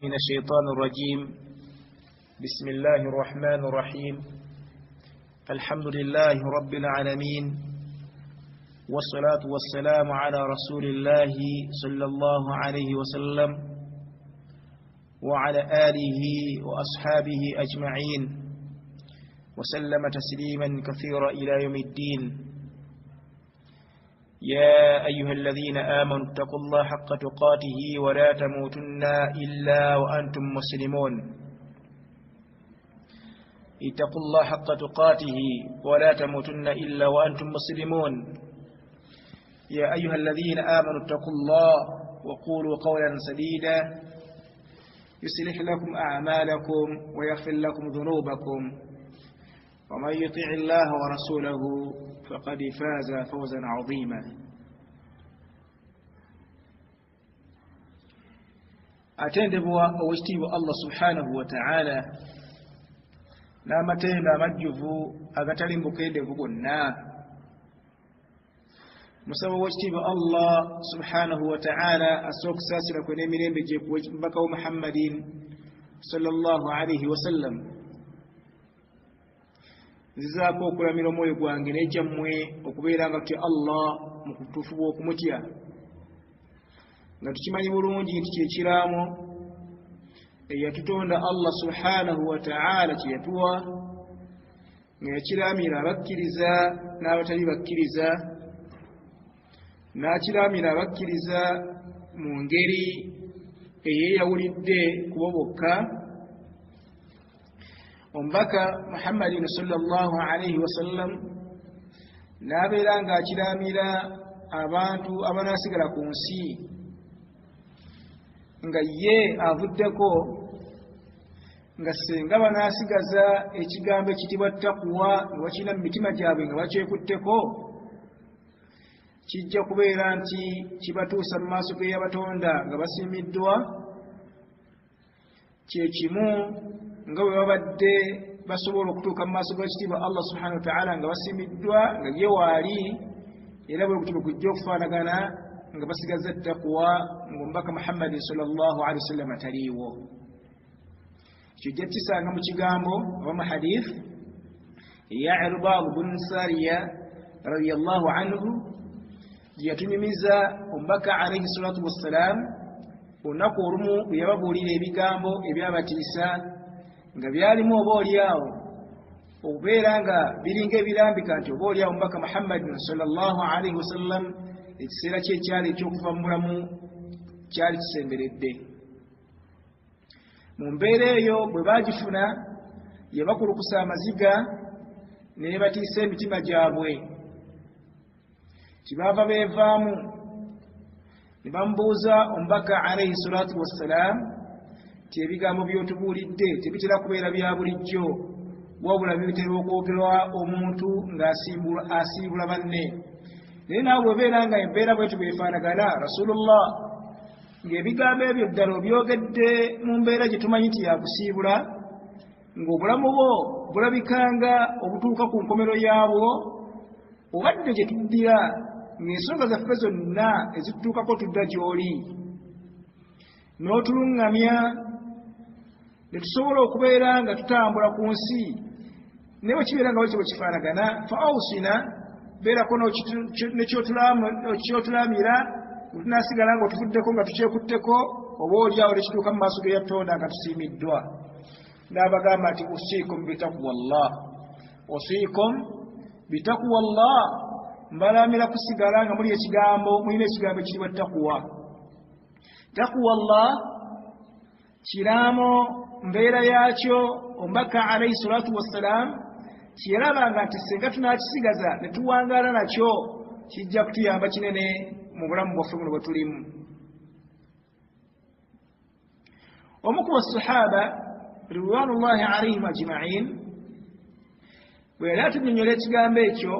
من الشيطان الرجيم. بسم الله الرحمن الرحيم. الحمد لله رب العالمين، والصلاة والسلام على رسول الله صلى الله عليه وسلم وعلى آله وأصحابه أجمعين وسلم تسليما كثيرا إلى يوم الدين. يا أيها الذين آمنوا اتقوا الله حق تقاته ولا تموتن إلا وأنتم مسلمون. اتقوا الله حق تقاته ولا تموتن إلا وأنتم مسلمون. يا أيها الذين آمنوا اتقوا الله وقولوا قولا سديدا يصلح لكم أعمالكم ويغفر لكم ذنوبكم، ومن يطع الله ورسوله فقد فاز فوزا عظيما. Atendebwa owekitiibwa Allah subhanahu wa ta'ala n'amatendo amajjuvu agatali mubukendevu bwonna. Musaba owekitiibwa Allah subhanahu wa ta'ala asse okusaasira kwe n'emirembe gye ku mubaka wa Muhammadin sallallahu alaihi wasallam. Nzizaako okulamira omwoyo gwange n'egyammwe okubeera nga tutya Allah mu kutuufu bw'okumutya, nga tukimanyi bulungi nti kye kiraamo eyatutonda Allah subhanahu wa ta'ala kye yatuwa, nga yakiraamira abakkiriza n'abatali bakkiriza, n'akiraamira abakkiriza mu ngeri eyeeyawulidde ku bo bokka. Omubaka Muhammadin sallallahu alaihi wasallam n'abeera ng'akiraamira abantu abanaasigala ku nsi nga ye avuddeko, nga singa banaasigaza ekigambo ekitibwa takuwa nga bakirina mu mitima gyabwe nga bakyekutteko, kijja kubeera nti kibatuusa mu maaso g'eyabatonda nga basiimiddwa. Kye kimu nga bwe babadde basobola okutuuka mu maaso g'ekitiibwa Allah subhanahu wa ta'ala nga basiimiddwa nga ye waali, era bwe gutyo bwe kujja okufaanagana nga basigaza takuwa ng'omubaka Muhammadin sallallahu alaihi wasallam ataliiwo. Kijja kisanga mu kigambo oba mu hadith ya Irbad bin Sariya radiyallahu anhu gye yatunyumiza omubaka alaihi salatu wassalam olunaku olumu bwe yababuulira ebigambo ebyabatiisa nga byalimu oba oliawo okubeera nga biringa ebirambika nti oba oliawo omubaka Muhammadin sallallahu alaihi wasallam ekiseera kye kyali ekyokuva mu bulamu kyali kisemberedde. Mu mbeera eyo bwe baagifuna yabakulukusa amaziga ne batiisa emitima gyabwe, kibaava beevaamu ne bamubuuza omubaka alaihi salatu wassalam ti ebigambo by'otubuulidde tebitera kubeera bya bulijjo, wabula bitera okwogerwa omuntu ng'asiibula banne. Naye naawe bw'obeera nga embeera bwetyo bwefaanagana, Rasulullah, ng'ebigambo ebyo ddala obyogedde mu mbeera gye tumanyi nti yakusiibula, ng'obulamu bwo bulabikanga obutuuka ku nkomero yaabwo, obadde gye tuddira ng'ensonga zaffe zonna ezitutuukako tudda gy'oli, n'otuluŋŋamya ne tusobola okubeera nga tutambula ku nsi. Naye bwe kibeera nga bwekyo bwe kifaanagana, fa awsina, beerako nekyotulamira tunaasigala nga otuvuddeko nga tukyekutteko, oba oliawo nekituuka mu maaso ge yatonda nga tusiimiddwa. N'abagamba nti usiikum bitakuwa llah, usiikum bitakuwa llah, mbalamira kusigala nga muli ekigambo, mulina ekigambo ekitibwa takuwa. Takuwa llah kiraamo mbeera yakyo omubaka alaihi salatu wassalam kyeyalabanga nti singa tunaakisigaza ne tuwangaala nakyo kijja kutuyamba kinene mu bulamu bwaffe buno bwe tulimu. Omu ku basahaba ridwanullahi alaihim ajmain bwe yali atunyonnyola ekigambo ekyo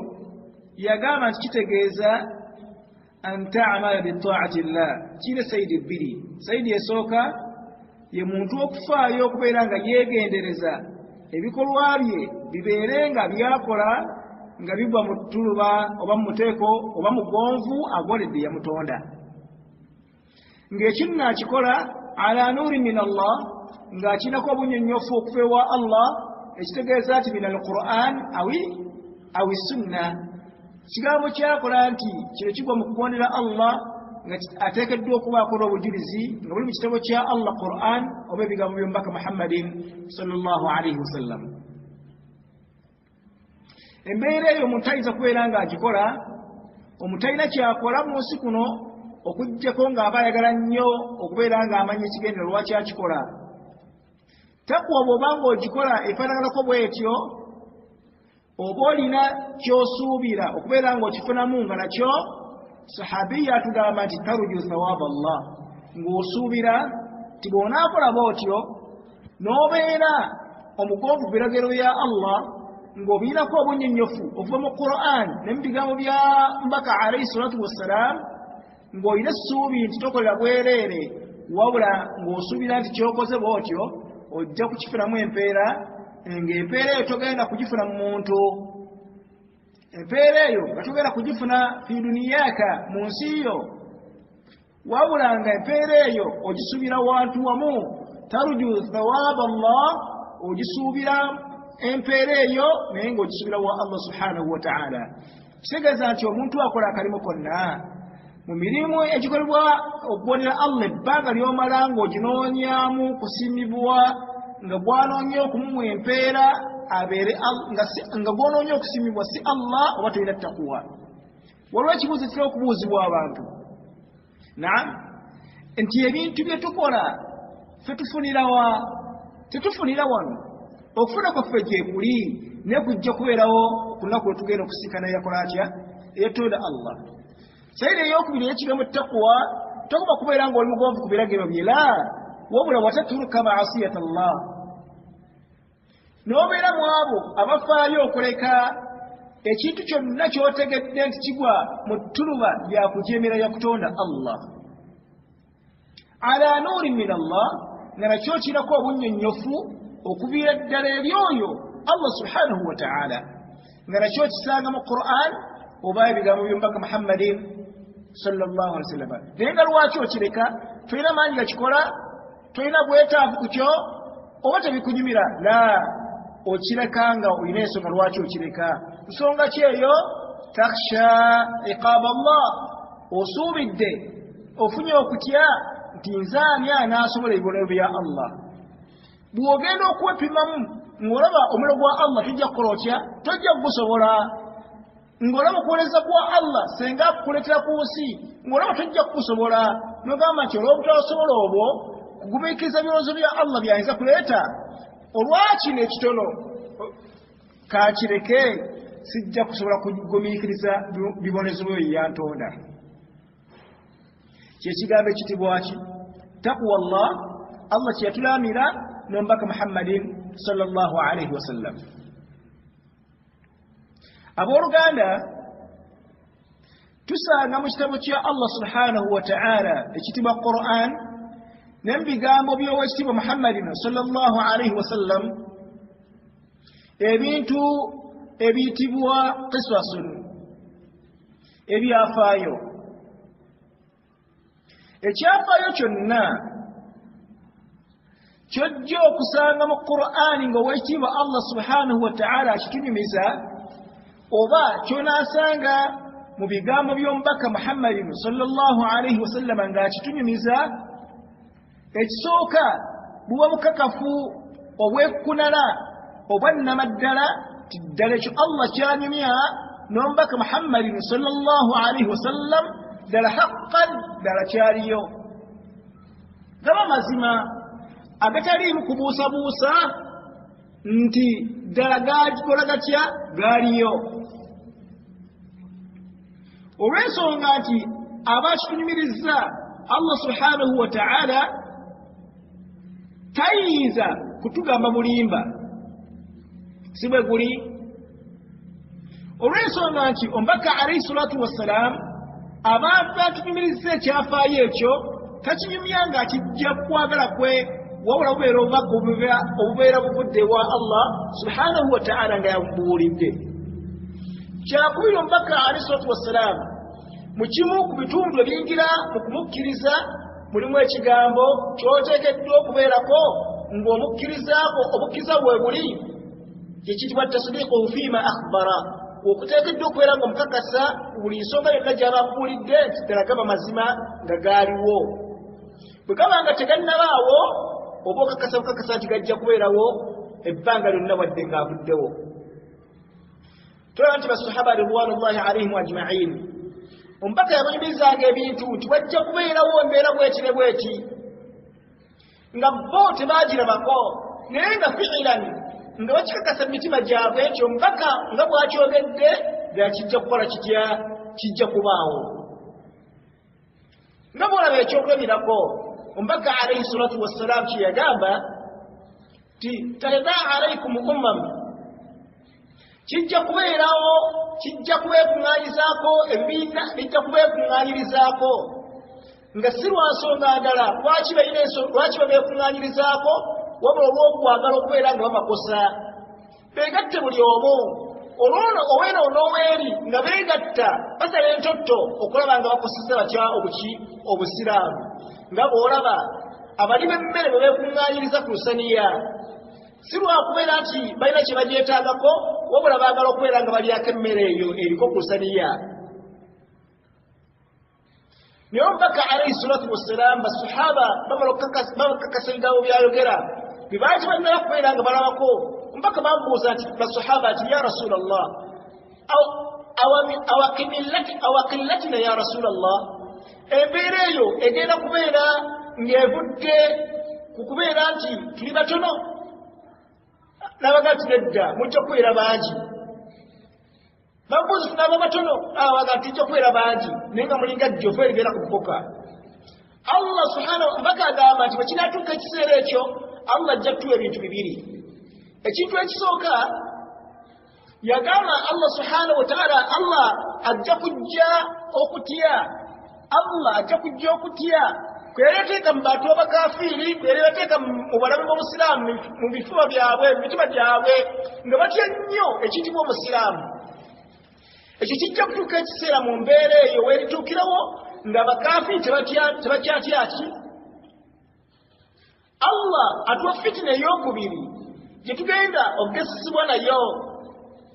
yagamba nti kitegeeza an ta'mala bitaati llah. Kirina sayidi bbiri. Sayidi esooka ye muntu okufaayo okubeera nga yeegendereza ebikolwa bye bibeere nga byakola nga bigwa mu ttuluba oba mu muteeko oba mu gonvu agoledde yamutonda, ng'ekinno akikola Ala nuuri min Allah, ng'akinako obunyonnyofu okuva ewa Allah, ekitegeeza nti min al Quran awi sunna. Kigambo kyakola nti kino kigwa mu kugondera Allah, nga ateekeddwa okubaako n'obujulizi nga buli mu kitabo kya Allah Quran oba ebigambo by'omubaka Muhammadin sallallahu alaihi wasallam. Embeera eyo omuntu ayinza kubeera ng'agikola, omuntu alina kyakola mu nsi kuno okuggyako ng'aba ayagala nnyo okubeera ng'amanya ekigendera lwaki akikola. Takuwa bw'oba ng'ogikola efaanaganako bw'etyo, oba olina ky'osuubira okubeera ng'okifunamu, nga nakyo sahabiya atugamba nti taruju thawaba Allah, ng'osuubira nti bw'onaakola bw'otyo n'obeera omugonvu ku biragiro bya Allah, ng'obirinako obunyonnyofu okuva mu Quran ne mu bigambo bya mbaka alaihi salatu wassalam, ng'olina essuubi nti tokolera bwereere, wabula ng'osuubira nti kyokoze bw'otyo ojja kukifunamu empeera, ng'empeera eyo togenda kugifuna mu muntu, empeera eyo nga togenda kugifuna fi duniyaka, mu nsi yo, wabula nga empeera eyo ogisuubira wantu wamu. Taruju thawaba Allah, ogisuubira empeera eyo naye ng'ogisuubira wa Allah subhanahu wa taala. Kitegeeza nti omuntu akola akalimu konna mu mirimu egikolebwa okugondera Allah, ebbanga ly'omala ng'oginoonyaamu kusiimibwa, nga gwanoonya okumuwa empeera abeere nga gwonoonya okusiimibwa si Allah, oba tolina takuwa. Waliwo ekibuuzo ekitera okubuuzibwa abantu, naam, nti ebintu bye tukola ffe tufunirawa? Tetufunira wano, okufuna kwaffe gyekuli, naye kujja kubeerawo ku lunaku lwe tugenda okusinkana yakola atya eyatonda Allah. Sayidi eyokubiri eyekigambo takuwa, tokoma kubeera ng'oli mugonvu ku biragiro bye, la, wabula wataturuka maasiyata Allah, n'obeera mu abo abafaayo okuleka ekintu kyonna ky'otegedde nti kigwa mu ttuluba lyakujemera yakutonda Allah. Ala nuuri min Allah, nga nakyo kirako obunnyonnyofu okuviira ddala eri oyo Allah subhanahu wa taala, nga nakyo kisanga mu Quran oba ebigambo by'omubaka Muhammadin sallallahu alaihi wasallam. Naye nga lwaki okireka? Tolina maanyi gakikola, tolina bwetaavu ku kyo, oba tebikunyumira? La, okireka nga olina ensonga lwaki okireka. Nsonga ki eyo? Takhsha iqaba Allah, osuubidde, ofunye okutya nti nzaani anaasobola ebibonerezo bya Allah. Bw'ogenda okwepimamu ng'olaba omuliro gwa Allah tojja kukola otya? Tojja kugusobola. Ng'olaba okuwolereza kwa Allah senga akukuleetera ku nsi, ng'olaba tojja kukusobola, nogamba nti olw'obutasobola obwo kugumiikiriza birowoozo bya Allah byayinza kuleeta, olwakino ekitono kakireke, sijja kusobola kugumiikiriza bibonerezo byo yantonda. Kyekigambo ekitibwa ki takuwa Allah, Allah kyeyatulamira n'omubaka Muhammadin sallallahu alaihi wasallam. Abooluganda, tusanga mu kitabo kya Allah subhanahu wa taala ekitibwa Quran ne mu bigambo by'owekitiibwa Muhammadin sallallahu alaihi wasallam ebintu ebiyitibwa qisasun, ebyafaayo. Ekyafaayo kyonna kyojja okusanga mu Qur'ani ng'owekitiibwa Allah subhanahu wa taala akitunyumiza, oba kyonaasanga mu bigambo by'omubaka Muhammadin sallallahu alaihi wasallama ng'akitunyumiza, ekisooka buba bukakafu obwekkunala obwannamaddala ti ddala ekyo Allah kyanyumya n'omubaka Muhammadin sallallahu alaihi wasallam ddala haqqan, ddala kyaliyo, gaba mazima agataliimu kubuusabuusa nti ddala gakola gatya, gaaliyo, olw'ensonga nti aba akitunyumirizza Allah subhanahu wa taala tayinza kutugamba bulimba, si bwe guli? Olw'ensonga nti omubaka alaihi salatu wassalaamu abantu atunyumirizza ekyafaayo ekyo takinyumya nga akijja kukwagala kwe, wabula bubeera obubaka obubeera buvudde ewa Allah subhanahu wa taala nga yabubuulidde. Kyakubiri, omubaka alaihi salatu wassalaamu mu kimu ku bitundu ebiyingira mu kumukkiriza Mulimu ekigambo ky'oteekeddwa okubeerako ng'omukkirizaako obukkiriza bwe buli kyekiyitibwa tasdiquhu fiima akhbara, okuteekeddwa okubeera ng'omukakasa buli nsonga yonna gy'aba akubuulidde nti ddala gaba mazima nga gaaliwo. Bwe gaba nga tegannabaawo, oba okakasa bukakasa nti gajja kubeerawo ebbanga lyonna wadde ng'avuddewo. Tulaba nti basahaba ridwanullahi alaihim ajmain, omubaka yabanyumirizanga ebintu nti wajja kubeerawo embeera bweti ne bweti, nga bo tebaagirabako, naye nga fiilan nga bakikakasa mu mitima gyabwe nti omubaka nga bw'akyogedde ddala kijja kukola kitya, kijja kubaawo. Nga bw'olaba ekyokulabirako, omubaka alaihi salatu wassalaamu kye yagamba nti tarida alaikum ummam, kijja kubeerawo, kijja kubeekuŋŋaanyizaako ebibiina, bijja kubeekuŋŋaanyirizaako nga si lwa nsonga ndala lwaki balina lwaki babeekuŋŋaanyirizaako, wabula olw'okwagala okubeera nga babakosa beegatte buli omu olwono oweeno n'oweeri, nga beegatta basala entotto okulaba nga bakoseza batya obuki obusiraamu. Nga bw'olaba abali b'emmere bwe beekuŋŋaanyiriza ku lusaniya, si lwakubeera nti balina kye bagyetaagako, wabula baagala okubeera nga balyako emmere eyo eriko ku lusaniya. Naye omubaka alaihi salatu wassalaamu, basahaba bamala okukakasa ebigambo byayogera bye baali tebalina kubeera nga balabako. Omubaka bamubuuza nti basahaba nti ya rasula llah, awakillatina ya rasula llah, embeera eyo egenda kubeera ng'evudde ku kubeera nti tuli batono? N'abaga nti nedda, mujja kubeera bangi. Babuuza tunaaba batono? Abaga nti tujja kubeera bangi, naye nga mulinga jjovu eribeera ku bukoka. Allah subhanahu mbaka agamba nti bwe kinaatuuka ekiseera ekyo, Allah ajja kutuwa ebintu bibiri. Ekintu ekisooka yagamba Allah subhanahu wataala, Allah ajja kujja okutya, Allah ajja kujja okutya kweyali mu bantu abakafiiri, kweyali yateeka mu balabe b'obusiraamu mu bifuba byabwe, mu mitima gyabwe, nga batya nnyo ekiyitibwa omusiraamu. Ekyo kijja kutuuka ekiseera mu mbeera eyo weerituukirawo nga abakafiiri tebakyatya ki. Allah atuwa fitina ey'okubiri gye tugenda okugesesebwa nayo,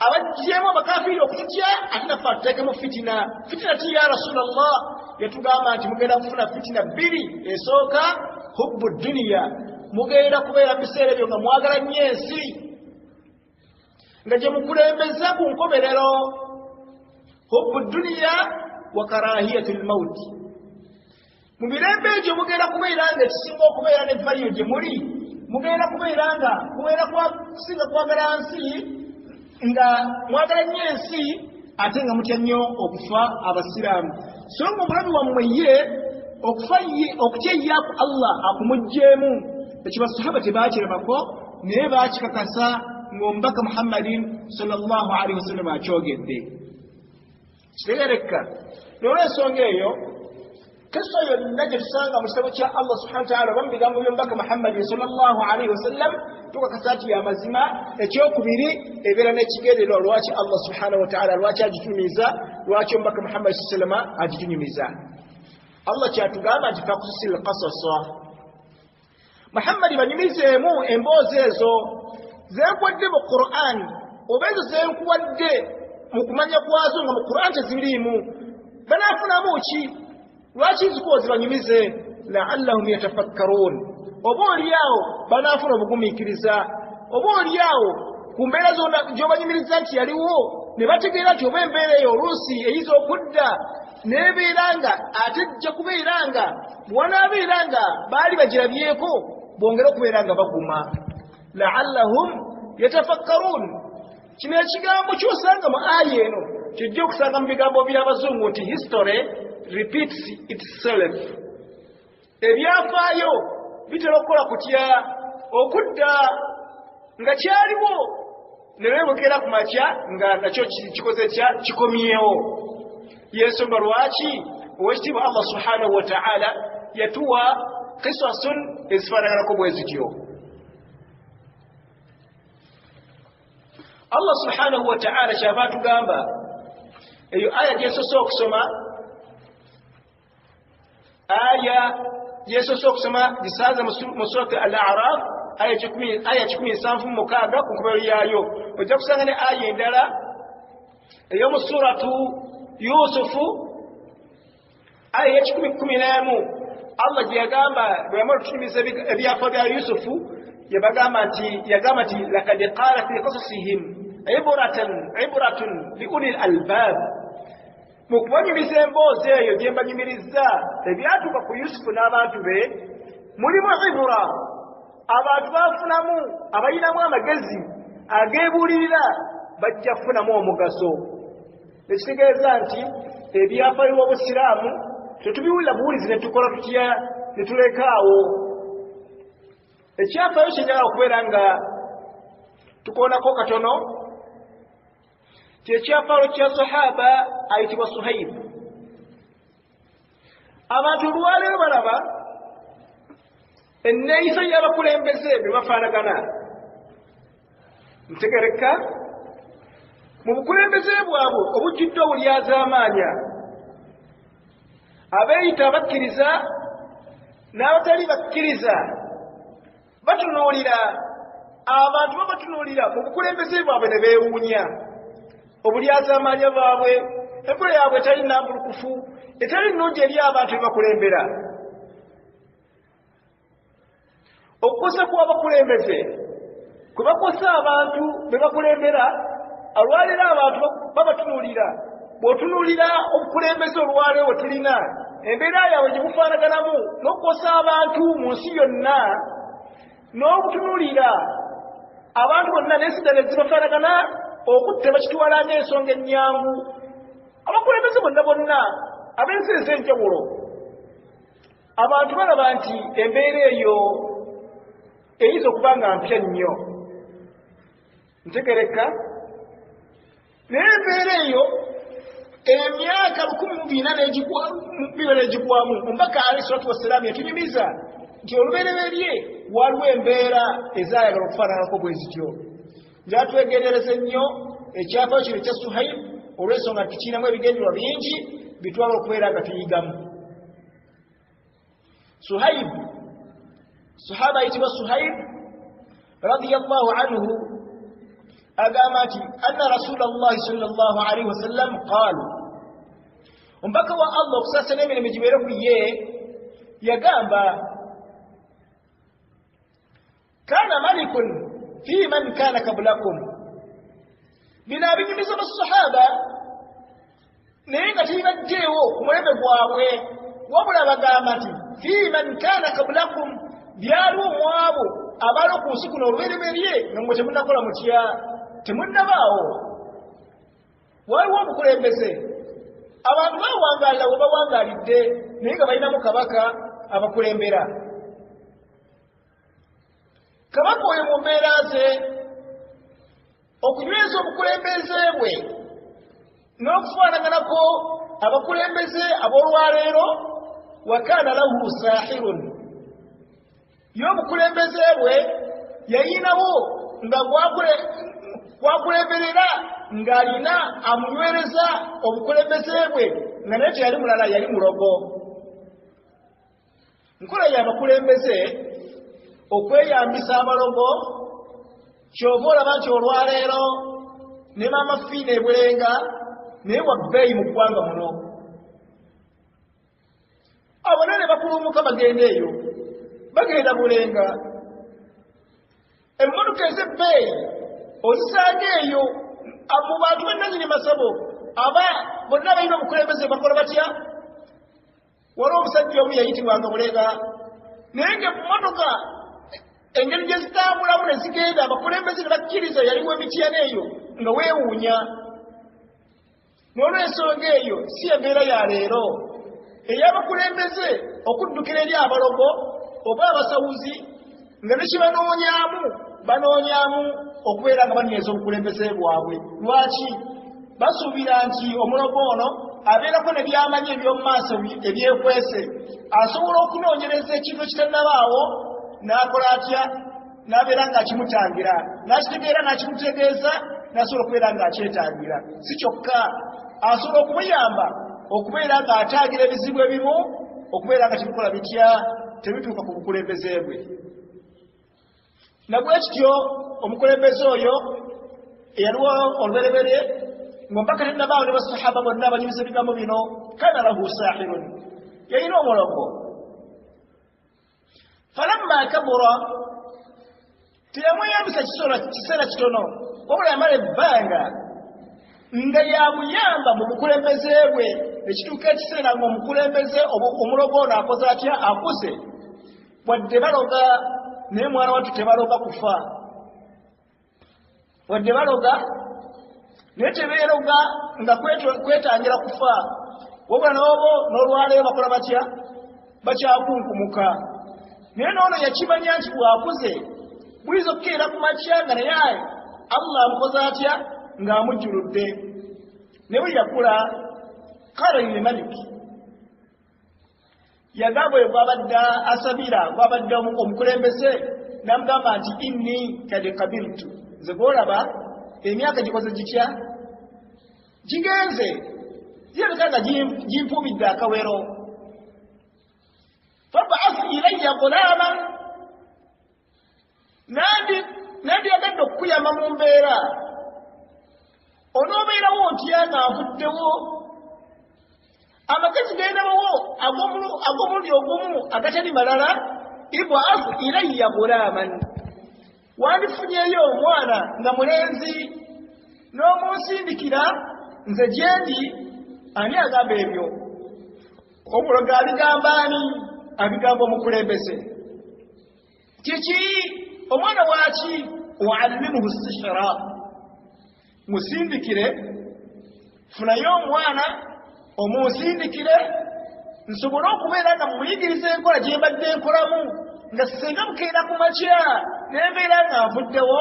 abaggyemu abakafiiri okututya, ate naffe atuteekemu fitina. Fitina ki ya rasulallah? Yatugamba nti mugenda kufuna fitina bbiri. Esooka hubbu duniya, mugenda kubeera mu biseera ebyo nga mwagala nnyo ensi, nga gye mukulembeza ku nkomerero, hubbu duniya wa karahiyatu lmauti. Mu mirembe egyo mugenda kubeera nga ekisinga okubeera ne valiyo gye muli, mugenda kubeera nga kubeera kusinga kwagala nsi, nga mwagala nnyo ensi ate nga mutya nnyo okufa abasiraamu. So nga omulabi wammwe ye okufa ye okutya ye Allah akumuggyeemu. Ekyo basahaba tebaakirabako, naye baakikakasa ng'omubaka Muhammadin sallallahu alaihi wasallam akyogedde. Kitegerekka? N'olwensonga eyo, kisa yonna gye tusanga mu kitabo kya Allah subhana wataala oba mu bigambo by'omubaka Muhammadin sallallahu alaihi wasallam, tukakasa nti yamazima. Ekyokubiri, ebeera n'ekigendererwa lwaki Allah subhanahu wataala lwaki agitunyumiza, lwaki omubaka Muhammadi saa sallama agitunyumiza. Allah kyatugamba nti fakususi lkasasa, Muhammadi banyumizeemu emboozi ezo zenkuwadde mu Quran, oba ezo zenkuwadde mu kumanya kwazo nga mu Quran teziriimu. Banaafunamu ki? Lwaki nzikuwa zibanyumize? Laallahum yatafakkaruun, oba oliawo banaafuna obugumiikiriza, oba oliawo ku mbeera zonna gy'obanyumiriza nti yaliwo ne bategeera nti oba embeera eyo oluusi eyinza okudda n'ebeera nga ate ejja kubeera nga bwanaabeera nga baali bagirabyeko, bongere okubeera nga baguma. Laallahum yatafakkaruun. Kino ekigambo kyosanga mu aya eno kijja okusanga mu bigambo by'abazungu nti history repeats itself, ebyafaayo bitera okukola kutya? Okudda. Nga kyaliwo ne beebukera ku makya nga nakyo kikoze kya kikomyewo. Yensonga lwaki owekitiibwa Allah subhanahu wataala yatuwa kisasun ezifaanaganako bwe zityo. Allah subhanahu wataala kyava atugamba eyo aya gyensose okusoma, aya Gyesoose okusoma gisanze mu Surati Al-Araf, aya 176 ku nkomerero yaayo. Ojja kusanga ne aya endala ey'omu Suratu Yusufu, aya ye111, Allah gye yagamba bwe yamala okutunyumiza ebyafa bya Yusufu, yabagamba nti, yagamba nti lakad qala fi qasasihim ibratan ibratun liuli albab. Mu kubanyumiza emboozi eyo gye mbanyumirizza ebyatuuka ku Yusufu n'abantu be, mulimu ibura, abantu bafunamu, abalinamu amagezi ageebuulirira bajja kufunamu omugaso. Ekitegeeza nti ebyafaayo bw'obusiraamu tetubiwulira buwulizi ne tukola tutya ne tulekaawo. Ekyafaayo kyenjagala okubeera nga tukoonako katono kyekyafaayo kya sahaba ayitibwa Suhaibu. Abantu olwaleero balaba enneeyisa y'abakulembeze bwe bafaanagana. Ntegereka mu bukulembeze bwabwe obujjudde obulyazaamaanya, abeeyita abakkiriza n'abatali bakkiriza batunuulira abantu, babatunuulira mu bukulembeze bwabwe ne beewuunya obulyazaamaanya bwabwe, enkola yaabwe etali nnambulukufu, etali nnungi eri abantu be bakulembera. Okukosa kw'abakulembeze kwe bakosa abantu be bakulembera, olwaleero abantu babatunuulira. Bw'otunuulira obukulembeze olwaleero bwe tulina, embeera yaabwe gye bufaanaganamu n'okukosa abantu mu nsi yonna, n'obutunuulira abantu bonna n'ensi ddala ezibafaanagana, okutta bakitwala ng'ensonga ennyangu. Abakulembeze bonna bonna ab'ensi ez'enjawulo, abantu balaba nti embeera eyo eyinza okuba nga mpya nnyo. Ntegereka, naye embeera eyo emyaka 1400 n'egigwamu, omubaka alayhi salatu wassalaamu yatunyumiza nti olubereberye waliwo embeera ezaayagala okufaananako bwe zityo. Njala twegendereze nnyo ekyafaayo kino ekya Suhaib, olw'ensonga nti kirinamu ebigendererwa bingi bitwala okubeera nga tuyigamu. Suhaib, sahaba ayitibwa Suhaib radiyallahu anhu agamba nti anna rasula llahi sal llahu alaihi wasallam qaal, omubaka wa Allah okusaasa n'emirembe gibeere ku ye yagamba, kana malikun fi man kana kabulakum. Bino abinyumiza basahaba, naye nga tebibajjeewo ku mulembe gwabwe, wabula bagamba nti fi man kana kabulakum, byaliwo mu abo abaali ku nsi kuno olubereberye nga mwe temunnakola mutya, temunnabaawo. Waliwo obukulembeze, abantu bawangaalira we bawangaalidde, naye nga balinamu kabaka abakulembera. Kabaka oyo mu mbeera ze okunyweza obukulembeze bwe n'okufaanaganako abakulembeze ab'olwaleero, wakaana lahu sahirun, ye obukulembeze bwe yayinawo nga gwakulemberera, ng'alina amunywereza obukulembeze bwe, nga naye teyali mulala, yali mulogo. Nkola y'abakulembeze okweyambisa abalogo, kyova olaba nti olwaleero ne maama Fiina ebulenga naye wa bbeeyi mu ggwanga muno. Abanene bakulumuka bagenda eyo, bagenda Bulenga, emmotoka ez'ebbeeyi ozisanga eyo mu bantu bannanyini masabo. Aba bonna balina obukulembeze bakola batya? Waliwo omusajja omu yayitibwanga Bulega, naye nga emmotoka engeri gye zitambulamu ne zigenda, abakulembeze ne bakkiriza, yaliwo emityana eyo nga weewuunya. N'olwensonga eyo si embeera ya leero ey'abakulembeze okuddukira eri abalogo oba abasawuzi, nga ne kibanoonyaamu banoonyaamu okubeera nga banyweza obukulembeze bwabwe. Lwaki? Basuubira nti omulogo ono abeerako ne byamanyi eby'omu maaso ebyekwese, asobola okunoonyereza ekintu ekitannabaawo, n'akola atya, n'abeera ng'akimutangira, n'akitegeera, n'akimutegeeza, n'asobola okubeera ng'akyetangira. Si kyokka, asobola okumuyamba okubeera ng'atangira ebizibu ebimu. Okubeera nga tebikola bitya, tebituuka ku bukulembeze bwe. Nabwe kityo omukulembeze oyo eyaliwo olubereberye ng'omubaka tennabaawo ne basahaba bonna abanyumiza ebigambo bino, kana lahu sahirun, yalina omulogo. Falamma kabura, teyamweyambisa kiseera kitono, wabula yamala ebbanga nga yamuyamba mu bukulembeze bwe, ekituuka ekiseera ng'omukulembeze omulogo ono akoze atya? Akuze. Wadde baloga, naye mwana wattu tebaloga kufa. Wadde baloga, naye tebeeroga nga kwetangira kufa, wabula n'obo n'olwaleero bakola batya? Bakyakunkumuka. Naye n'ono yakimanya nti bw'akuze buyinza okukeera ku makya nga naye Allah amukoze atya? Ng'amujjuludde. Naye bwe yakula, qala lilmaliki, yagamba oyo gwabadde asabira, gwabadde omukulembeze, n'amugamba nti inni kad kabiltu, nze gwolaba emyaka gikoze gitya? Gigenze, girabika nga gimpuubidde akawero. Fabaath ilayya gulaman, nandiyagadde okukuyamba mu mbeera, onoobeerawo otya nga nvuddewo? Amagezi gendabawo ag'omulundi ogumu agatali malala. Ibaath ilayya gulaman, wandifunyeeyo omwana nga mulenzi n'omunsindikira nze gyendi. Ani agamba ebyo? Omulogo abigamba ani? Abigamba omukulembeze. Kiki? Omwana waki? Uallimuhu sihira, musindikire, funayo omwana omunsindikire nsobole okubeera nga muyigiriza enkola gye mbadde nkolamu, nga singa bukeera ku makya nembeera nga nvuddewo,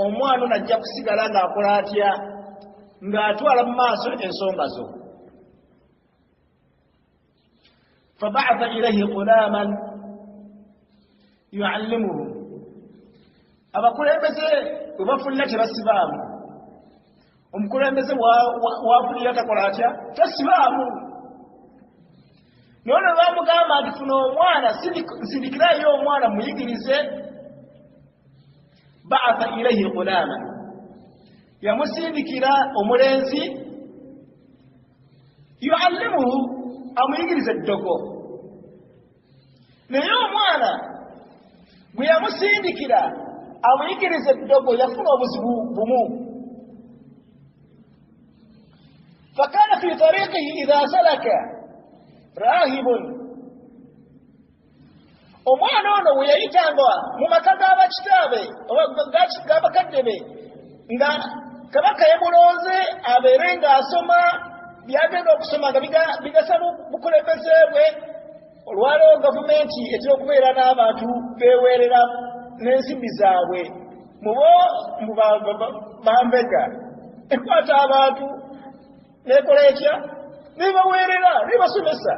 omwana ono ajja kusigala ng'akola atya? Ng'atwala mu maaso ensonga zo. Fabaatha ilaihi gulaman yuallimuhu. Abakulembeze bwe bafunira tebasibaamu. Omukulembeze wafunira takola atya? Tasibaamu. Naye ono bamugamba nti funa omwana, nsindikirayo omwana muyigirize. Baatha ilaihi gulaman, yamusindikira omulenzi, yuallimuhu, amuyigirize eddogo. Naye omwana bwe yamusindikira amuyigirize eddogo, yafuna obuzibu bumu. Fakana fi tariqihi idha salaka rahibun, omwana ono we yayitanga mu maka g'abakitaabe oba g'abakadde be, nga kabaka yamulonze abeere ng'asoma byagenda okusoma nga bigasa bukulembeze bwe. Olwaleero gavumenti etera okubeera n'abantu beeweerera n'ensimbi zaabwe mubo bambega, ekwata abantu nekola etya? Nebaweerera, nebasomesa.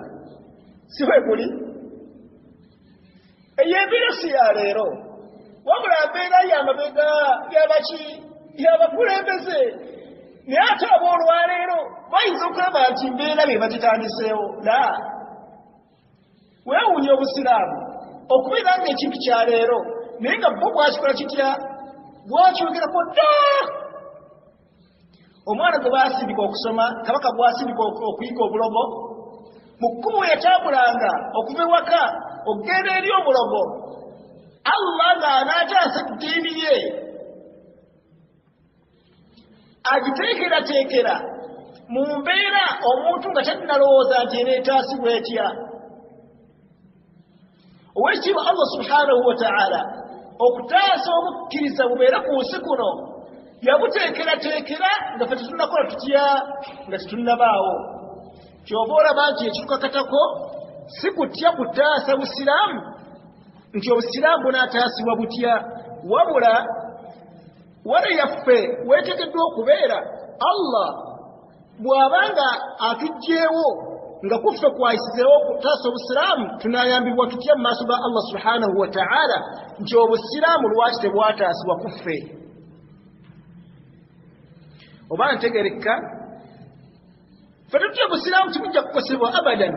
Si bwe guli? Eyo embeera si ya leero, wabula mbeera yamabega yabaki? Yabakulembeze. Naye ate aboolwaleero bayinza okulaba nti mbeera be bagitandiseewo. La, weewuunya obusiraamu okubeera nga ekintu kya leero, naye nga bo bwakikola kitya? Bwakyogerako dda. Omwana gwe baasindika okusoma, kabaka gwasindika okuyiga obulogo, mu kkubo we yatambulanga okuva ewaka okugenda eri obulogo, Allah ng'anaataasa eddiini ye agiteekerateekera mu mbeera omuntu nga talinalowooza nti eneetaasibwa etya. Owekitiibwa Allah subhanahu wa taala okutaasa obukkiriza bubeere ku nsi kuno yabuteekerateekera nga fe tetunnakola tutya? Nga tetunnabaawo. Kyova olaba nti ekitukakatako si kutya kutaasa busiraamu, nti obusiraamu bunaataasibwa butya, wabula wale yaffe weeteekeddwa okubeera Allah bw'aba nga atuggyeewo nga kuffe kwayisizeewo okutaasa obusiraamu, tunaayambibwa tutya mu maaso ga Allah subhanahu wa taala nti obusiraamu lwaki tebwataasibwa kuffe? Oba ntegereka, ffe tutya? Obusiraamu tibujja kukosebwa abadan.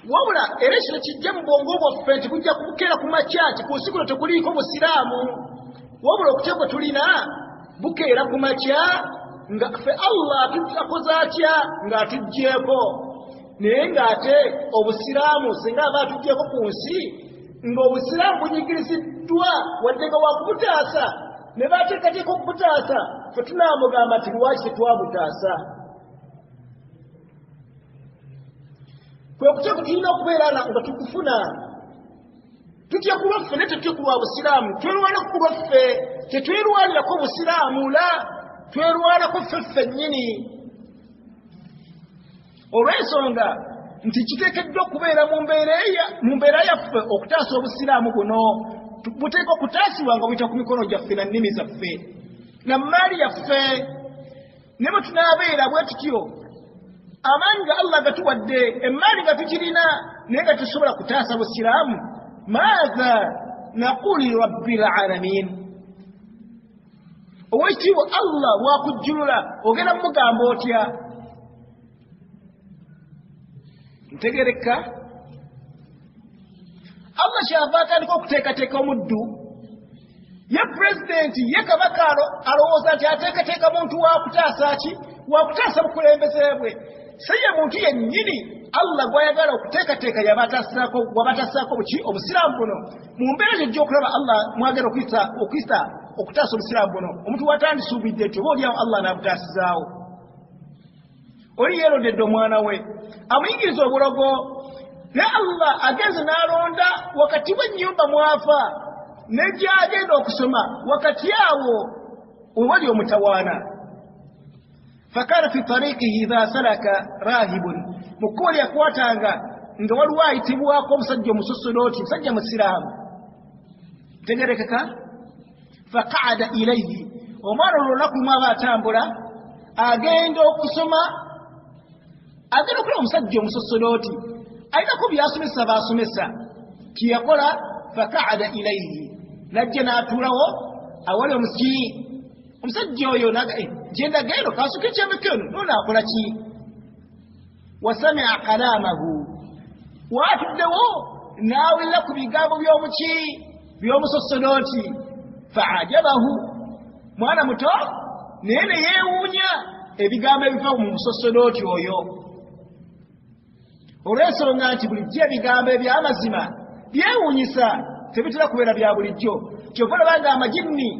Wabula era ekino kijja mu bwongo bwaffe nti bujja kubukeera ku makya nti ku nsi kuno tekuliiko busiraamu. Wabula okutya kwe tulina bukeera ku makya nga ffe Allah akoze atya ng'atuggyeeko, naye ng'ate obusiraamu singa aba atuggyeeko ku nsi ng'obusiraamu bunyigiriziddwa wadde nga wakubutaasa ne bateekateeka okubutaasa, ffe tunaamugamba nti lwaki tetwabutaasa? Kwe kutya kwe tulina okubeera nga tukufuna. Tutya ku lwaffe naye tetutya ku lwa busiraamu. Twerwanako ku lwaffe, tetwerwanirako busiraamu, la twerwanako ffe ffennyini, olw'ensonga nti kiteekeddwa okubeera mu mbeera yaffe okutaasa obusiraamu buno. Buteeka okutaasibwa nga buyita ku mikono gyaffe na nnimi zaffe na mmaali yaffe. Ne bwe tunaabeera bwe tutyo, amaanyi ga Allah gatuwadde, emmaali nga tukirina, naye nga tusobola kutaasa busiraamu, maatha naqulu lirabbil alamin? Owekitiibwa Allah bwakujjulula ogenda mumugamba otya? Ntegereka Allah kyava atandika okuteekateeka omuddu. Ye pulezidenti, ye kabaka alowooza nti ateekateeka muntu wakutaasa ki? Wakutaasa bukulembeze bwe. Si ye muntu yennyini Allah gw'ayagala okuteekateeka wabatasaako buki? Obusiraamu buno. Mu mbeera gyojja okulaba Allah mwagala okuyisa okutaasa obusiraamu buno, omuntu watandisuubidde nti oba oliawo Allah n'abutaasizaawo. Oli yeerondedde omwana we amuyigiriza obulogo, naye Allah agenze n'alonda wakati w'ennyumba mw'ava ne gy'agenda okusoma, wakati awo wewali omutawaana. Fakana fi tariqihi idha salaka rahibun, mu kkubo lyakwatanga nga waliwo ayitibwako omusajja omusosodooti, musajja musiraamu, tegerekeka. Faqaada ilaihi, omwana olwo olunaku lumu aba atambula agenda okusoma, agenda okulaba omusajja omusosodooti alinako byasomesa baasomesa. Kyeyakola, faqaada ilaihi, najja n'atuulawo awali omuki omusajja oyo, gyendaga eno kansuka ekyameko eno nonaakola ki? Wasamia kalaamahu, waatuddewo n'awulira ku bigambo by'omuki by'omusosodooti. Faajabahu, mwana muto naye ne yeewuunya ebigambo ebiva mu musosodooti oyo, olw'ensonga nti bulijjo ebigambo eby'amazima byewuunyisa, tebitera kubeera bya bulijjo. Kyova olaba nga amajinni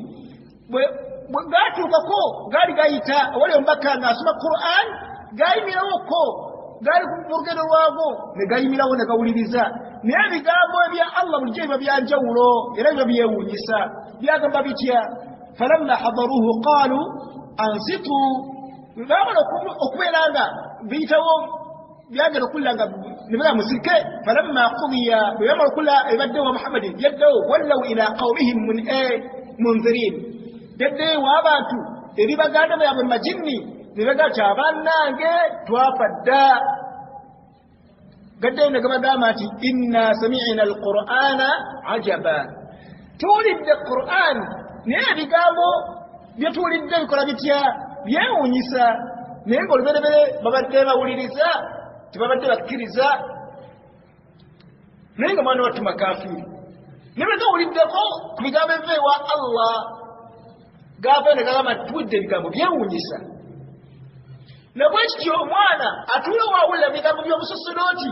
bwe gatuukako gaali gayita awali omubaka ng'asoma Quran, gayimirawoko, gaali mu lugendo lwago ne gayimirawo ne gawuliriza. Naye ebigambo ebya Allah bulijjo biba byanjawulo era biba byewuunyisa. Byagamba bitya? Falamma hadaruhu qaalu ansitu, bamala okubeera nga biyitawo byagenda okuwulira nga ne musirike. Falamma qudiya, bwe bamala okuwulira ebaddewo wa Muhammadi byaddewo, wallaw ila qawmihim munzirin, byaddeyo w'abantu eri baganda baabwe majinni ne bagaa ti abannange twafa dda. Gaddeyo ne gabagamba nti inna samiina alqur'ana ajaba, tuwulidde Quran naye ebigambo byetuwulidde bikola bitya? Byewuunyisa. Naye nga oluberebere babadde bawuliriza, tebabadde bakkiriza, naye nga mwana wattu makafiiri naye bwe gawuliddeko ku bigambo ebiva ewa Allah gavayo ne gagamba tuwulidde ebigambo byewuunyisa. Nabwe kityo omwana atuula waawulira ebigambo by'omusosodooti,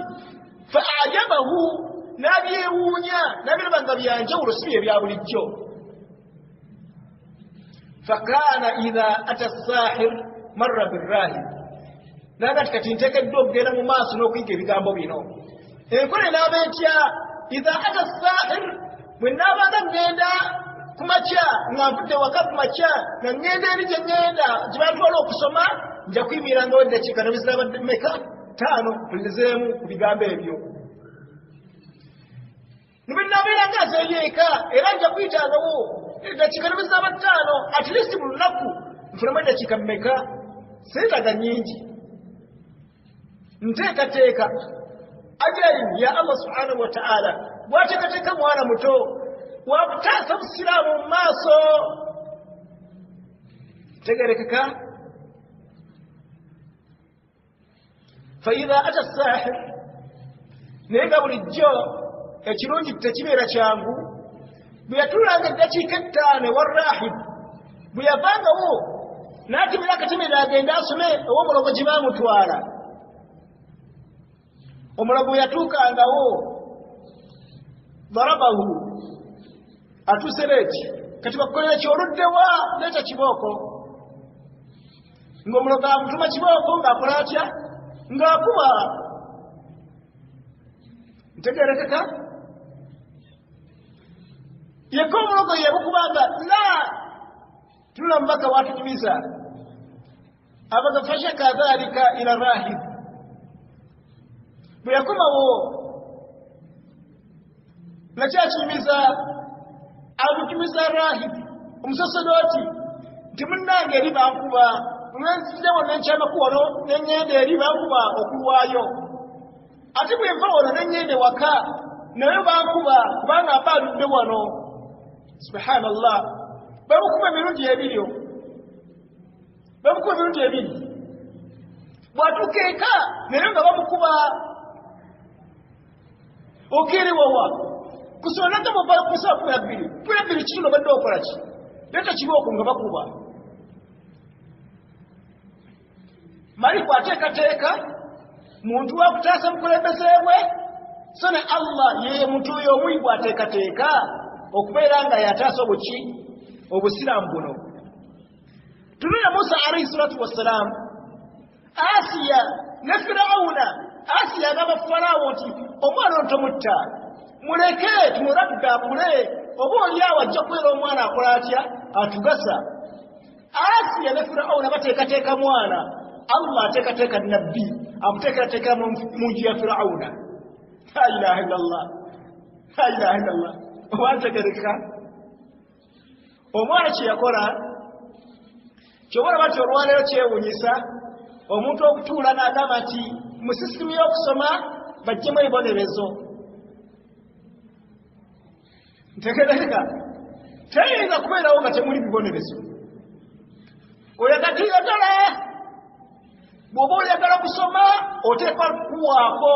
fa ajabahu, n'abyewuunya n'abiraba nga byanjawulo, si bye bya bulijjo. Fakaana idha ata sahir marra birrahib, naga ti kati nteekeddwa okugenda mu maaso n'okuyiga ebigambo bino. Enkola enaaba etya? Idha ata sahir, bwe naabanga ŋŋenda ku makya nga nvudde waka ku makya nga ŋŋenda eri gye ŋŋenda gye bantwala okusoma, nja kuyimirangawo eddakiika ne bwe zinaaba meka 5 mpulirizeemu ku bigambo ebyo. Ne bwe naabeera nga nzeeyo eka era nja kuyitangawo eddakiika ne bwe zinaaba 5, at least mu lunaku nfunemu eddakiika mmeka, seetaaga nnyingi. Nteekateeka ajalin ya Allah subhanahu wa ta'ala bw'ateekateeka mwana muto wakutaasa busiraamu mu maaso. Tegerekeka. Faidha ata sahir, Naye nga bulijjo ekirungi tekibeera kyangu. Bwe yatuulanga eddakiika 5 ewa rahib, bwe yavangawo n'atemera akatemera agende asome ew'omulogo gye baamutwala. Omulogo bwe yatuukangawo darabahu, atuuse leeti, kati bakukolera ki, oluddewa, leeta kibooko. Ng'omulogo amutuma kibooko ng'akola atya? Ng'akuba. Ntegerekeka? Yekka omulogo yebukubanga la tunula mubaka watunyumiza abaga fashaka dhalika ila rahib. Bwe yakomawo nakyakinyumiza, amutumiza rahib omusosodooti nti munnange eri bankuba, lwenzirawo nenkyamaku wano neŋŋenda eri bankuba okulwayo, ate bwe nva wano neŋŋenda ewaka naye bankuba kubanga mba aludde wano. Subhanallah, bamukuba emirundi ebiri, bamukuba emirundi ebiri. Bw'atuuka eka naye nga bamukuba, okeerewawa kusoma nagamba ova ku ssaawa 12, 12:15 obadde okola ki? Leeta kibooko nga bakuba. Maliku ateekateeka muntu wa kutaasa mukulembeze bwe, so ne Allah ye muntu oyo omuyi gw'ateekateeka okubeera nga yataasa obuki obusiraamu buno. Tunula Musa alayhi salatu wassalaamu, Asiya ne Firawuna. Asiya agamba Faraawo nti omwana ono tomutta, muleke tumurabbe akule, oba oli awo ajja kubeera omwana akola atya, atugasa. Asiya ne Firawuna bateekateeka mwana, Allah ateekateeka nabbi, amuteekerateekera mu nju ya Firawuna. La ilaha illallah, la ilaha illallah. Obantegereka omwana kye yakola kyobalaba nti olwaleero kyewuunyisa omuntu okutuula n'agamba nti mu sisitimu y'okusoma bajjemu ebibonerezo. Ntegereka teyinza kubeerawo nga temuli bibonerezo. Oyagala toyagala, bw'oba oyagala kusoma oteekwa kuwaako.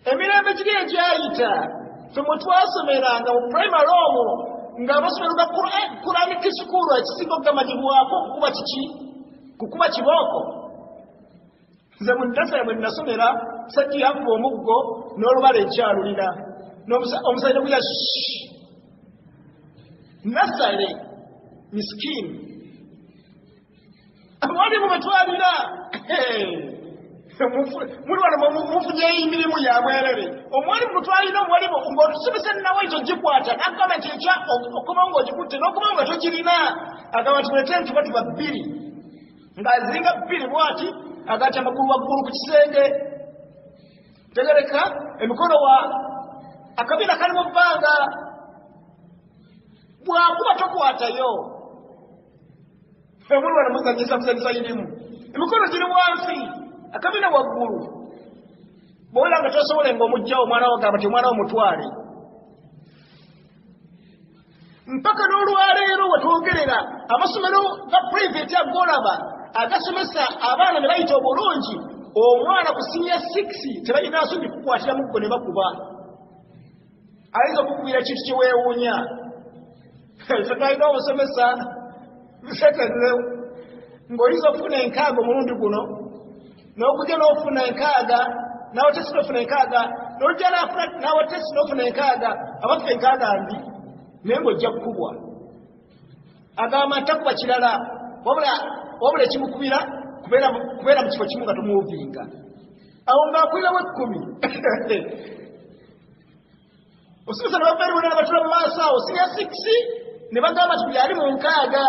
Emirembe giri egyayita ffe mwe twasomeranga mu primary omwo ng'amasomero ga Quranic school ekisinga okugamanyibwako kukuba kiki? Kukuba kibooko. Nze mu nasale bwe nasomera sajja yankuba omuggo n'olubala enkyalulira omusajja guya nasale miskiini abalimu betwalina muli wano mufunyeyo emirimu ya bwerere. Omwalimu gwe twalina omuwalimu ng'otusomesa nawe ekyo gikwata n'agamba nti ekya okomawo ng'ogikutte n'okomawo nga togirina, agamba nti mulete entuba tuba bbiri ng'azinga bbiri bw'ati agati amagulu waggulu ku kisenge, tegereka emikono wa akabina kali mu bbanga, bw'akuba tokwatayo. Omuli wano muzanyisa muzanyisa irimu emikono giri wansi akabina waggulu, bw'owulira nga tosobole ng'omugjawo omwana wo gamba nti omwana wo mutwale. Mpaka n'olwaleero we twogerera amasomero ga private agolaba agasomesa abaana ne bayita obulungi, omwana ku siniya 6 tebalina nsonyi kukwatira muggo ne bakuba. Ayinza okukubira ekintu kye weewuunya. Ffe twalina omusomesa nsekeze ng'oyinza okufuna enkaaga omulundi guno n'okujja n'ofuna enkaaga n'awatesi n'ofuna enkaaga n'ojja n'awatesi n'ofuna enkaaga, abaffe enkaaga mbi naye ng'ojja kukubwa. Agamba ntakuba kirala wabula ekimukubira kubeera mu kifo kimu nga tomuwuvinga, awo ng'akulirawo 10. Osomesa ne bava eri bonna ne batula mu maaso awo siniya 6 ne bagamba nti buli ali mu nkaaga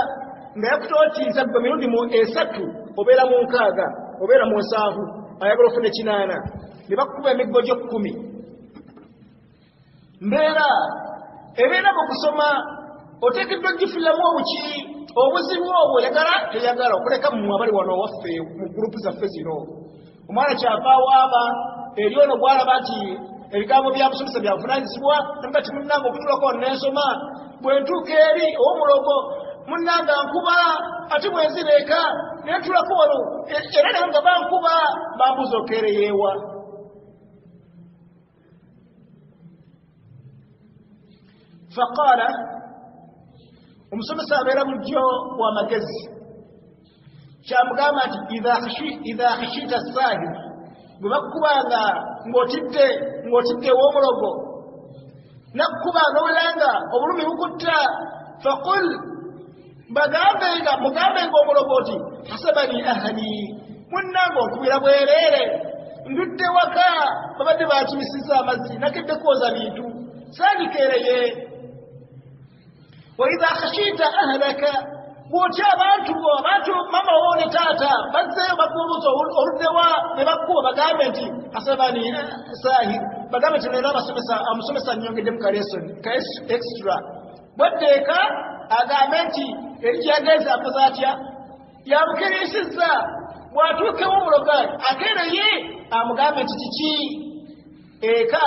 nga yakutootiiza gwe mirundi mu 3 obeera mu nkaaga obeera mu 70 ayagala ofune 8 ne bakukuba emiggo gyo 10. Mbeera ebeera mu kusoma oteekeddwa ogifuniramu obuki obuzibu obwo oyagala toyagala okuleka mmwe abali wano owaffe mu gurupu zaffe zino. Omwana kyava waaba eri ono gw'alaba nti ebigambo bya musomesa byavunaanyizibwa namuga ti munnange okutulako wano nensoma bwe ntuuka eri ow'omulogo munnange ankuba, ate bwe nzira eka nentulako wano era naye nga bankuba bambuuza okeereyeewa. Faqala, omusomesa abeera bulijjo wa magezi, kyamugamba nti idha khishita sahir, bwe bakukubanga ng'otidde ew'omulogo, nakkuba n'owulira obulumi bukutta, faqul, mugambenga omulogo nti hasabani ahli, munnange onkubira bwereere, ndudde waka babadde bakimisiza amazzi, nakedde kwoza bintu, sandikeereye. Wa idha khashita ahlaka, bw'otya abantu bo, abantu mama wo ne taata bazzeeyo bakubuuza oluddewa, ne bakkuba bagambe nti hasabani sahir, bagambe nti leero amusomesa nnyongeddemu ka lesson ka extra. Bwaddeeka agambe nti eri gyagenze akoze atya, yamukiriisizza. Bw'atuukewo omulogo akeereye amugambe nti kiki eka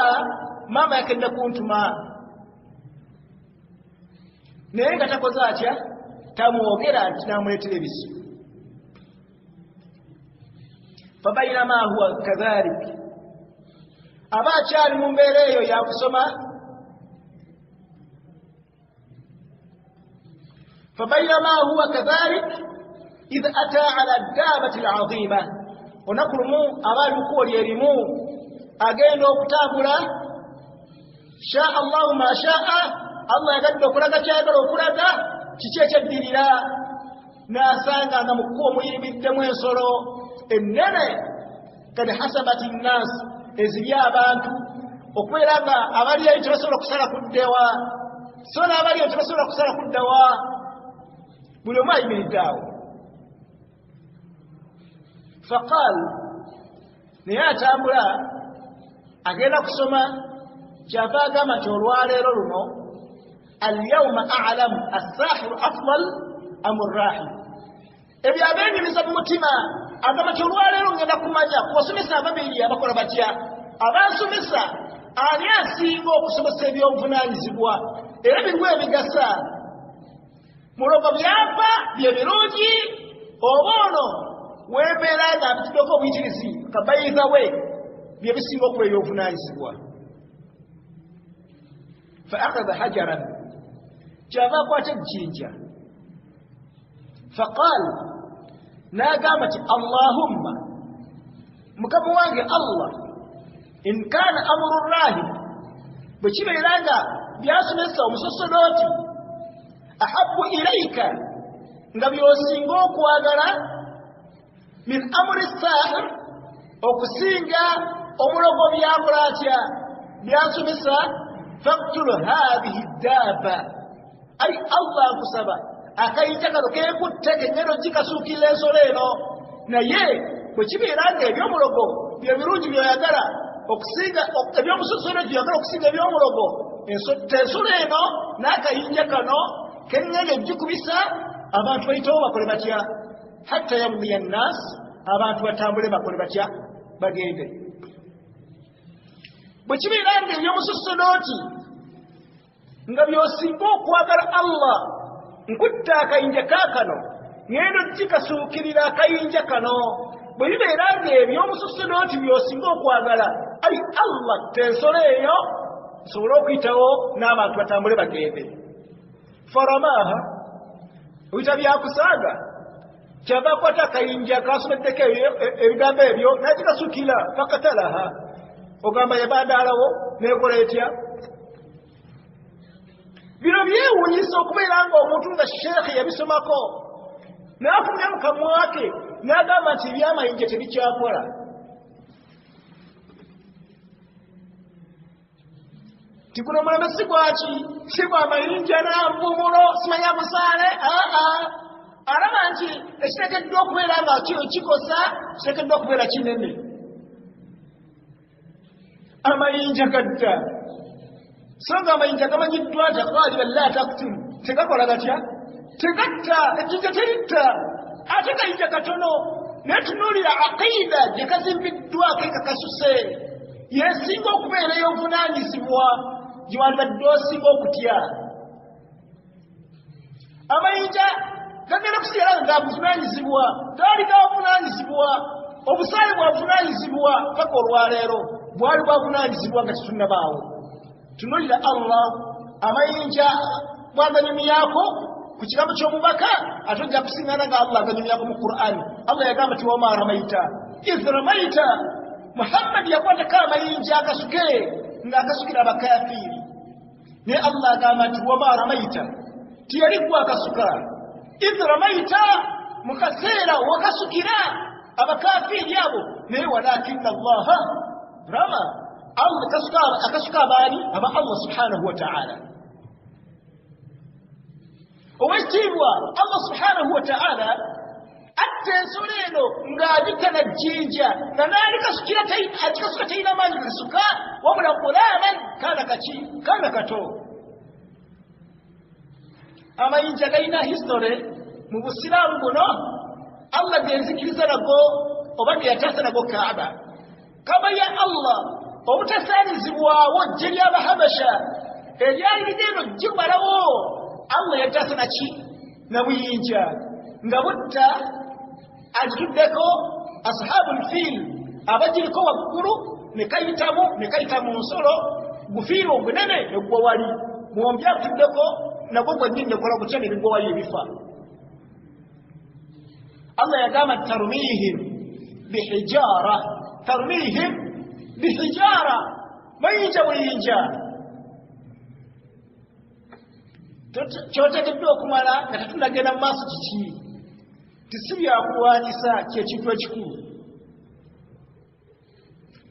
maama yakedde kuntuma, naye nga takoze atya, tamwogera nti namuleetera ebizibu. Fabainama huwa kadhalik, aba akyali mu mbeera eyo yakusoma. Fabainama huwa kadhalik idh ata ala daabati alazima, olunaku lumu aba ali mu kkubo lye limu agenda okutambula, shaa Allahu ma shaa, Allah yagadde okulaga kyayagala okulaga, kiki ekyeddirira, n'asanga nga mu kkubo muyimiriddemu ensolo ennene, kad hasabat nnas, ezibye abantu okubeera nga abaliyo tebasobola kusala kuddewa, so n'abaliyo tebasobola kusala kuddawa, buli omu ayimiridde awo. Faqal, naye atambula agenda kusoma, kyava agamba nti olwaleero luno alyawma a'lamu assahiru afdal am rrahib, ebyo abenyumiza mu mutima, agamba nti olwaleero ngenda kumanya ku basomesa ababiri abakola batya, abansomesa ani asinga okusomesa ebyobuvunaanyizibwa era biriwo ebigasa, mulogo byampa bye birungi, oba ono wembeera nga mpitiddeko obuyitirizi kabayiza we bye bisinga okuba ebyobuvunaanyizibwa. Fa akhadha hajaran, kyava akwata ejjinja, faqal, n'agamba nti Allahumma, mukama wange Allah, in kana amuru rahib, bwe kibeera nga byasomesa omusosodooti ahabbu ilaika, nga by'osinga okwagala, min amuri sahir, okusinga omulogo byakola atya byansomesa, faktul hadhihi daaba, ai Allah nkusaba akayinja kano kekutte kengendo gikasuukirira ensolo eno, naye bwe kibeera nga ebyomulogo bye birungi byoyagala okusinga ebyomusosodo byoyagala okusinga ebyomulogo, ensolo eno n'akayinja kano kengendo gikubisa, abantu bayitewo bakole batya, hatta yamdiya nnas, abantu batambule bakole batya, bagende. Bwe kibeera nga ebyomusosodooti nga by'osinga okwagala Allah, nkutta akayinja kaakano ngendo gikasuukirira akayinja kano, bwe bibeera nga ebyomusosodooti by'osinga okwagala, ai Allah tensolo eyo nsobole okuyitawo n'abantu batambule bagende. Faramaha, oyita byakusaaga, kyava akwata akayinja kasomeddeko ebigambo ebyo n'agikasuukirira, fakatalaha, ogamba yabandaalawo neekola etya. Bino byewuunyisa okubeera nga omuntu nga sheekhe yabisomako n'afulumya mu kamwa ke n'agamba nti ebyamayinja tebikyakola. Ti guno omulembe si gwaki, si gwa mayinja nanvumulo simanya busaale, aa alaba nti ekiteekeddwa okubeera nga kikosa kiteekeddwa okubeera kinene. Amayinja gadda, so nga amayinja gamanyiddwa nti qaliban la taktul, tegakola gatya, tegatta, ejjinja teritta, ate kayinja katono, naye tunuulira aqida gye kazimbiddwako ekakasuse, yesinga okubeera ey'obuvunaanyizibwa gye wandibadde osinga okutya. Amayinja gagenda kusigala nga gabuvunaanyizibwa, gaali gabuvunaanyizibwa, obusaale bwabuvunaanyizibwa paka olwaleero bwali bwavunaanyizibwa nga tetunnabaawo. Tunuulira Allah Amayinja bwaganyumyako ku kigambo ky'omubaka, ate ojja kusiŋŋana nga Allah aganyumyako mu Qur'ani. Allah yagamba ti wama ramaita idh ramaita, Muhammad yakwatako amayinja agasuke ng'agasukira abakafiiri, naye Allah agamba nti wama ramaita, tiyali gwe agasuka, idh ramaita, mu kaseera wakasukira abakafiiri abo, naye walakinna Allaha rama, Allah akasuka abaani? Aba Allah subhanahu wa ta'ala. Owekitiibwa Allah subhanahu wa ta'ala atta ensolo eno ng'agita na jjinja, nga n'alikasukira akikasuka talina maanyi kasuka, wabula gulaman, kaana kaki? Kaana kato. Amayinja galina history mu busiraamu buno. Allah genzikiriza nago oba ge yataasa nago Kaaba, Kaaba ya Allah obutasaanizibwawo ggye ly'Abahabasha eryali ligenda ogimalawo, Allah yataasa naki? Na buyinja nga butta agituddeko ashabu lfiil abagiriko waggulu, ne kayitamu ne kayita mu nsolo, gufiiri ogunene ne gugwa wali, mwombi atuddeko nagwo gwennyini nekola gutya? Ne bigwa wali ebifa. Allah yagamba tarmihim bihijara, tarmihim bihijara, mayinja buyinja. Kyoteekeddwa okumala nga tetunagenda mu maaso kiki? Tisi byakulwanyisa kyekintu ekikulu,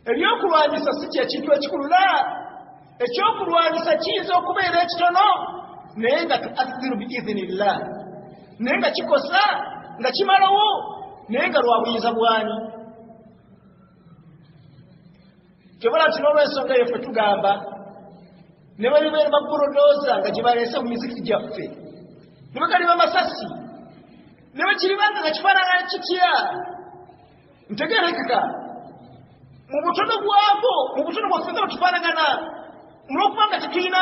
ebyokulwanyisa si kyekintu ekikulu. La, ekyokulwanyisa kiyinza okubeera ekitono, naye nga tuathiru biidhinillah, naye nga kikosa nga kimalawo, naye nga lwa buyinza bwani? Kyobola nti n'olwensonga eyo ffe tugamba ne babibeera babulodoza nga gye baleese mu mizikiti gyaffe, ne bagaliba masasi, ne bakiribanga nga kifaanana kitya, ntegerekeka mu butono bwako, mu butono bwaffe nga bwetufaanagana, mulwokubanga tetulina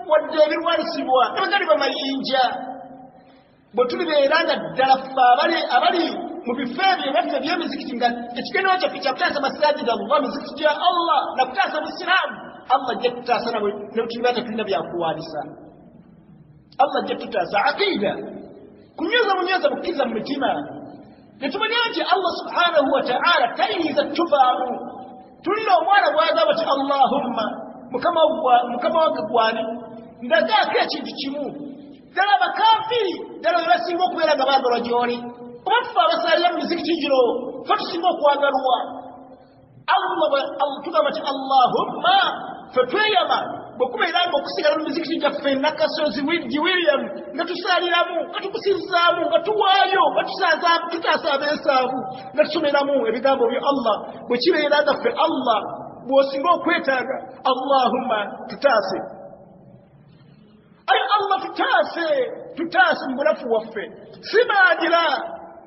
wadde ebirwanisibwa, ne bagaliba mayinja. Bwe tulibeera nga ddala ffe abali mu bifo ebyo ebyaffe eby'emizikiti nga ekigendererwa kyaffe kyakutaasa masajid Allah, mizikiti gya Allah, nakutaasa busiraamu, Allah ajja tutaasa ne bwetuliba tetulina byakulwanisa. Allah ajja tutaasa. Aqida kunyweza bunyweza bukkiriza mu mitima, ne tumanya nti Allah subhanahu wa ta'ala tayinza tuvaamu. Tulina omwana bw'agamba ti Allahumma, mukama wange gwani, ndagaako ekintu kimu, ddala abakafiiri ddala be basinga okubeera nga baagalwa gy'oli, oba tufe abasalira mu mizikiti gino fe tusinga okwagalwa? Tugamba ti Allahumma, fe tweyama bwe kubeera nga okusigala mu mizikiti gyaffe Nakasozi gi William, nga tusaaliramu, nga tukusizaamu, nga tuwaayo, nga tutaasa ab'ensaavu, nga tusomeramu ebigambo bya Allah, bwe kibeera nga ffe Allah bw'osinga okwetaaga, Allahumma tutaase, ayi Allah tutaase, tutaase mu bunafu waffe, si maadira,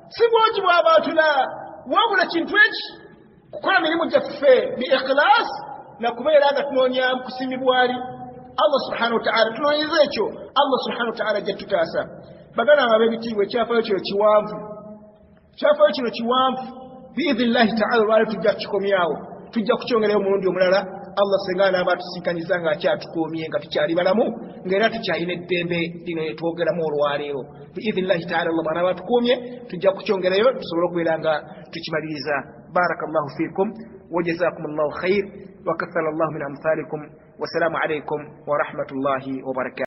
si bwogi bw'abantu, la wabula kintu eki kukola mirimu gyaffe bi ikhlas, nakubeera nga tunoonya kusiimibwali Allah subhanahu wa ta'ala. Tunoonyeza ekyo, Allah subhanahu wa ta'ala ajja tutaasa. Baganda bange ab'ebitiibwa, ekyafaayo kino kiwanvu, kyafaayo kino kiwanvu. Biidhinillahi ta'ala olwaleero tujja kukikomyawo, tujja kukyongerayo omulundi omulala Allah senga anaaba atusinkanyiza nga akyatukuumye, nga tukyali balamu, ng'era tukyalina eddembe lino lyetwogeramu olwaleero. Biidhinillahi ta'ala Allah bw'anaaba atukuumye tujja kukyongerayo tusobole okubeera nga tukimaliriza. Barakallahu fikum wa jazakum llahu khair wa kathara llahu min amthalikum. Wassalamu alaikum warahmatullahi wabarakatu.